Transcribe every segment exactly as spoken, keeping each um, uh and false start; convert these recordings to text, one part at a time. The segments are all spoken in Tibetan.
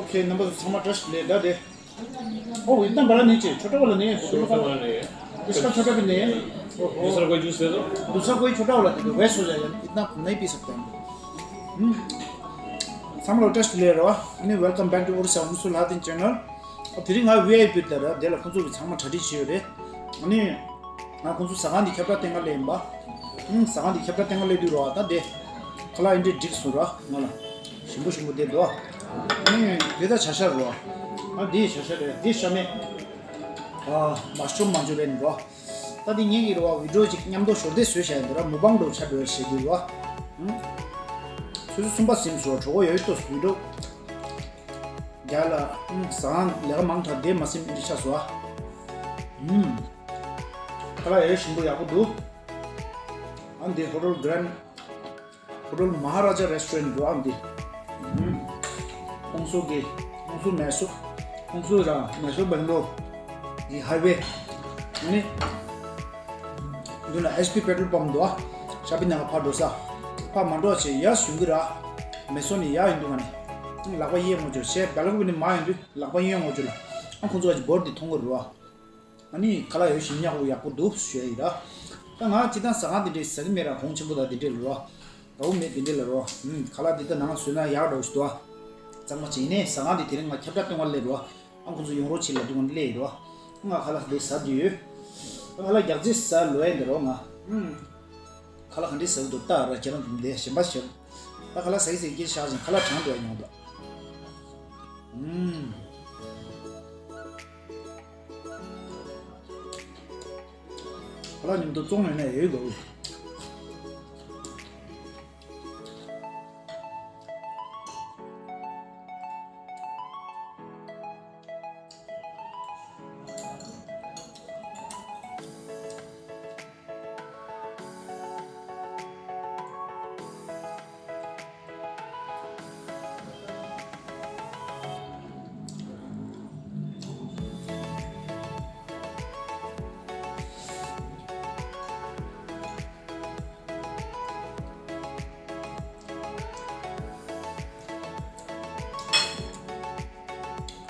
Okay, number ཚང་མ་བཀྲ་ཤིས་བདེ་ལེགས། ད་དེ། ओ, इतना बड़ा नहीं चाहिए, छोटा वाला नहीं है। छोटा वाला नहीं है। इसका छोटा भी नहीं है। ओहो। दूसरा कोई जूस दे दो। दूसरा कोई छोटा वाला दे दो, वैसे हो जाएगा, इतना नहीं पी सकते हम। हम्म। ཚང་མ་ལ་བཀྲ་ཤིས་བདེ་ལེགས་རེད་བ། ཨ་ནི། Welcome back to Orissa Hong Su Latin Channel། ཨ། དེ་རིང་ང་ཝི་ཨའི་པི་དེ་ལ་དེ་ལ་ཁོང་ཚོ་གི་ཚང་མ་གྲ་སྒྲིག་བྱས་ཡོད་རེད། ཨ་ནི། ང་ཁོང་ཚོ་ཟ་ཁང་འདི་ཁྱབ་བསྒྲགས་བསྟན་ག་སླེབས་ཡིན་པ། ཨང་། ཟ་ཁང་འདི་ཁྱབ་བསྒྲགས་བསྟན་ག་སླེབས་དུས་རེད་བ། ད་དེ་ཁ་ལག་ཨེ་འདྲས་འགྲིག་སོང་ར། ང་ལ་ཞིམ་པོ་ཞིམ་པོ་དེ་འདུག་ཨ་ནི་དེ་ད་བྱ་ཤ་རེད་བ། ཨ། དེ་བྱ་ཤ་རེད། དེ་ཤ་མེད། ཨ། མ་ཤོམ་མ་འཇུ་རེད་འགྲོ། ད་དེ་ངེད་ཀྱི་རེད་བ། བི་ཌིའོ་ཅིག་མཉམ་དུ་ཞོར་དེ་བཟོས་བཞག་ཡིན་འདུག་ར། མུ་བང་འགྲོ་ཆ་འགྲོ་བྱེད་དུས་རེད་བ། ཨང་། ཆུ་ཚོད་གསུམ་པ་ཟིན་སོང་། གྲོགས་པོ་ཡོད་ཏོ་བི་ཌིའོ། རྒྱ་ལ། ཨང་། ཟ་ཁང་ལས་ཀ་མང་དྲགས་དེ་མ་ཟིན་ཨེ་འདྲ་ཆགས་སོང་ཨ། ཨུམ། ཁ་ལག་ཡོད། ཞིམ་པོ་ཡག་པོ་འདུག་ཨ། འདི་ཧོ་ཊེལ་གྷ་རན་ཌི། ཧོ་ཊེལ་མ་ཧ་ར་ཇ་རེ་སི་ཊོ་རན་ཌི་འདུག་ཨ། འདི། ཨུམ། ཧུང་སུ་གི། ཧུང་སུ་མེ་སོར། ཧུང་སུ་ར་མེ་སོར་བེང་ལོར་གི་ཧའི་ཝེ། ཨ་ནི། མདུན་ལ་ཨེཆ་པི་པེ་ཊོལ་པམ་འདུག་ཨ། ཤ་པི་ནང་ལ་ཕར་འགྲོ་ས། ཕར་མ་འགྲོ་བྱས་ཡར་ཞུང་གི་ར། མེ་སོར་ནས་ཡར་ཡིན་དུས་ང་ནི། ལག་པ་གཡས་ངོ་ཅོ་བྱས། སྦེལ་ཀོབ་ནས་མར་ཡོང་དུས་ལག་པ་གཡོན་ངོ་ཅོ་ལ། ཨ། ཁོང་ཚོ་ག་ཅིག་བོར་དེ་མཐོང་གི་རེད་བ། ཨ་ནི་ཁ་ལག་ཡོད། ཞིམ་ཉག་པོ་ཡག་པོ་འདུག་ཞུ་ཡ་ཡིན་ར། ད་ང་སྤྱིར་བཏང་ཟ་ཁང་དེ་འདྲས་ཟ་གི་མེད་ར། གོང་ཆེན་པོ་དང་དེ་འདྲས་ལ་རོ། དགའ་བོ་མེད་དེ་འདྲས་ལ་རོ། ཨུམ། ཁ་ལག་འདི་ལྟ་ནང་བཟོས་ན་ཡག་འདྲ་བོ་ཞིག་འདུག་ཨ། གཙང་མ་བྱས་ནས། ཟ་ཁང་དེ་དེ་རིང་ང་ཁྱབ་བསྒྲགས་སྟོན་ག་སླེབས་རོ། ཨ། ཁོང་ཚོ་ཡོང་རོགས་བྱེད་ལབ་དུས་ང་སླེབས་ཡོད་རོ། ང་ཁ་ལག་འདི་ཟ་རྒྱུ་ཡོད། ང་ལ་རྒྱག་རྩིས་ཟ་ལོས་ཡིན་འདི་རོ་ང་། ཨུམ། ཁ་ལག་ག་འདྲས་ཟ་གི་འདུག་ལྟ་ར། ཁྱེད་རང་ཚོ་འདི་ཞིམ་པ་ཞིམ། ད་ཁ་ལག་ཟ་གི་ཟ་གི་ཤག་ཅིང་ཁ་ལག་གྲང་འགྲོ་ཡ་མྱོང་འདུག་ཨུམ། ཁ་ལག་མཉམ་དུ་བཙོང་ཡོད་ན་ཡོད་དགོས།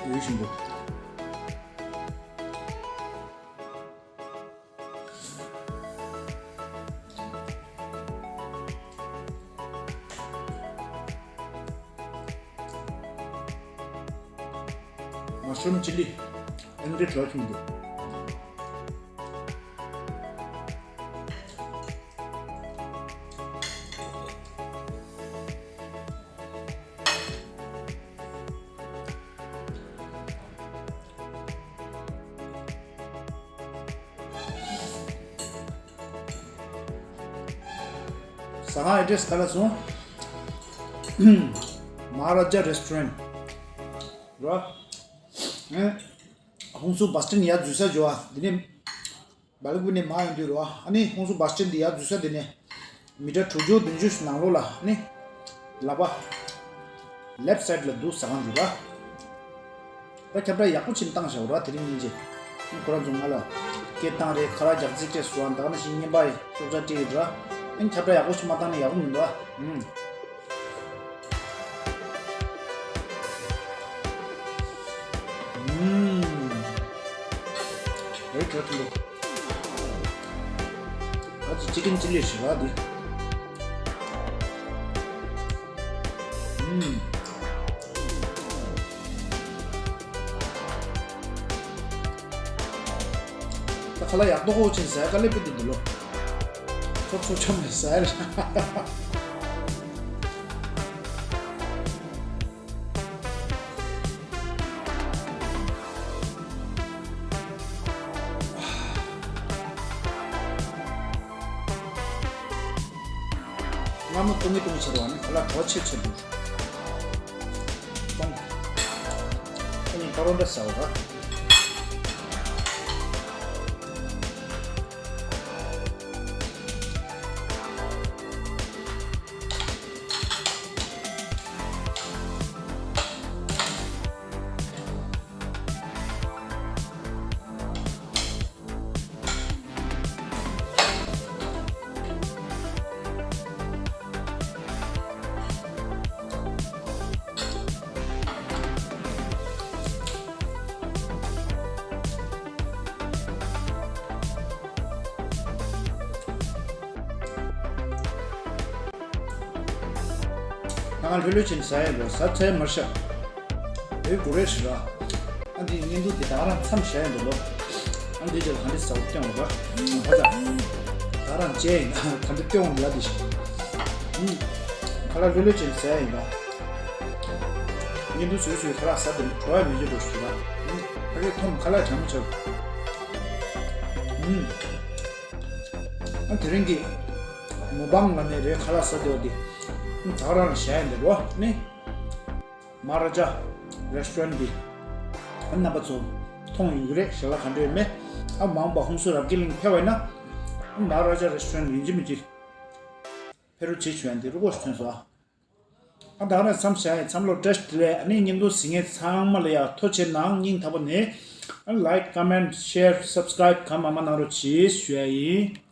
ཡོད་བཞིན་པོ། མ་ཤུ་རུམ་ཅི་ལི། ཨེ་འདྲའི་དྲོ་ཞིམ་འདུག་ཟ་ཁང་ཨེ་ཌི་རེ་སི་ག་ལ་སོང་། Maharaja Restaurant རོ། ཨེ། ཧུང་སུ་བྷ་སི་ཊན་ཡར་འཛུལ་ས་འགྲོ་བ། འདི་ནས་སྦེལ་ཀོབ་ནས་མར་ཡོང་དུས་རོ། ཨ་ནི་ཧུང་སུ་བྷ་སི་ཊན་འདི་ཡར་འཛུལ་ས་འདི་ནས་མི་ཊར་དྲུག་ཅུ་བདུན་ཅུ་ནང་ལོགས་ལ། ཨ་ནི་ལག་པ་ལེབ་སའིཌ་ལ་འདུག་ཟ་ཁང་འདི་ར། ད་ཁྱབ་བསྒྲགས་ཡག་པོ་ཅིག་བཏང་བཞག་ར། དེ་རིང་ཉིན་བྱེད། ཁོ་རང་ཚོ་ང་ལ་སྐད་བཏང་རེད། ཁ་ལག་རྒྱག་རྩིས་སྤྲད་སོང་། ད་ག་ནང་བཞིན་བརྙན་པར་ཡི་ཅོག་ཆ་སྤྲད་ཡོད་ར། ཨ་ནི་ཁྱབ་བསྒྲགས་ཡག་པོ་ཅིག་མ་བཏང་ན་ཡག་པོ་མི་འདུག་ཨ། ཨུམ། ཨུམ། རེད་དྲག་ཐུང་པོ། ཨ་ཙི་ཅི་ཀེན་ཅི་ལི་ཞིག་ར་འདི། ཨུམ། ད་ཁ་ལག་ཡག་ཏོག་ཅིག་ཟ་ག་སླེབས་པའི་དུས་འདི་ལོ། ཚོགས་ཚོགས་ཆོམ་ནས་ཟ་ཡ་རེད། སྔ་མོ་བཏུང་གི་བཏུང་ཕྱིར་བ་ནི་ཁ་ལག་གྲོ་ཆེ་ཆེ་འདུག་གཏོང་། ཁོ་གཉིས་ཀ་རོ་འདྲ་ཟ་བ་ར། ཨ་ལྷོད་ལྷོད་བྱས་ནས་ཟ་ཡ་འགྲོ། ཟ་ཚར་མར་ཤག་བོད་གུ་རེ་ཞིག་ར། ཨ་འདི་བརྙན་ཐུང་འདི་ད་རང་མཚམས་བཞག་ཡ་འདུག་ལོ། ཨ་འདི་ཅིག་ག་འདྲ་ཟ་བ་སྐྱོང་ར། ཁ་ཚ། ད་རང་བཅད་ཡིན་ན་ག་འདྲ་སྐྱོང་ལ་འདི་ཞིག་ཨུམ། ཁ་ལག་ལྷོད་ལྷོད་བྱས་ནས་ཟ་ཡ་ཡིན་ད། བརྙན་ཐུང་བཟོས་བཟོས་ཁ་ལག་ཟ་དེ་འདྲ་བྲོ་བ་མི་འཇུག་འགྲོ་ཞིག་ར། ཨུམ། ཕ་གི་ཐོམ་ཁ་ལག་གྲང་མོ་ཆགས། ཨུམ། ཨ་དེ་རིང་གི་མུ་བང་ལ་ནས་རེད་ཁ་ལག་ཟ་དེ་བ་དེ། ཨུམ། ད་རང་ལ་བཞག་ཡ་འདི་རོ་ནི། མ་ཧཱ་ར་ཇཱ་རེ་སི་ཊོ་རན་ཊི་འདི། ཨ་རྣམ་པ་ཚོ་མཐོང་ཡོང་གི་རེད། ཞལ་ལག་ག་འདྲ་ཡོད་མེད། ཨ་མ་འོངས་པ་ཧུན་སུར་རབ་རྒྱས་གླིང་ཕེབས་པ་ཡིན་ན། ཨ་མ་ཧཱ་ར་ཇཱ་རེ་སི་ཊོ་རན་ཊི་ཡིན་གཅིག་མིན་གཅིག་ཕེབས་རོགས་བྱེད་བྱུང་ཡ་འདི་རུ་ཀོ་ཞིག་ཐོན་སོང་ཨ། ཨ་ད་ག་ནས་མཚམས་བཞག་ཡ། མཚམས་ལོ་བཀྲ་ཤིས་བདེ་ལེགས། ཨ་ནི་བརྙན་ཐུང་གཟིགས་མཁན་ཚང་མ་ལ་ཡ་ཐུགས་རྗེ་གནང་། སྙིང་ཐག་པ་ནས་ཨ་ལའིཀ་ཀོ་མེན་ཊི་ཤེར་སབ་སི་ཀ་རའིབ་གང་མང་མང་གནང་རོགས་གྱིས་ཞུ་ཡ་ཡིན།